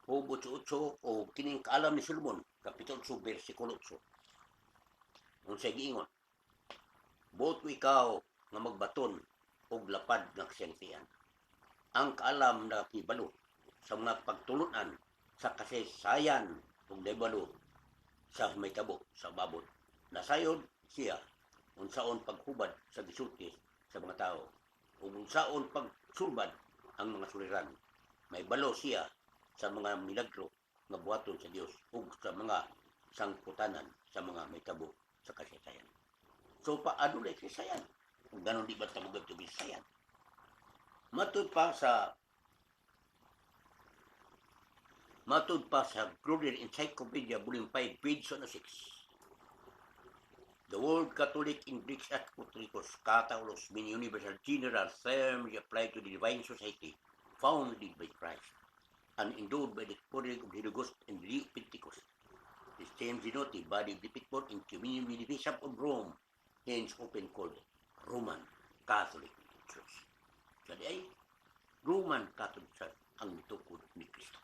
Job 8:8 o kining kaalam ni Solomon, Kapitulo 8, versikulo 8. Unsay giingon? Buot ko ikaw nga magbaton og lapad nga kasaysayan. Ang kaalam nakibalo sa mga pagtulunan sa kasaysayan ug naibalo sa mahitabo sa umaabot. Nasayod siya unsaon paghubad sa gisulti sa mga tao ug unsaon pagsulbad ang mga suliran. Mahibalo siya sa mga milagro nga buhaton sa Dios ug sa mga sangputanan sa mga mahitabo sa kasaysayan. So paano na kasaysayan? Kung ganon di ba tamugan ito kasaysayan? Matud pa sa Grolier Encyclopedia, Volume 5, page 106. The word Catholic in Greek katholikos, katholos, meaning universal, general term applied to the divine society founded by Christ and endowed by the outpouring of the Holy Ghost in the day of Pentecost. The same denote body of the people in communion with the Bishop of Rome, hence often called Roman Catholic Church. So di ay Roman Catholic Church ang mitukod ni Kristo.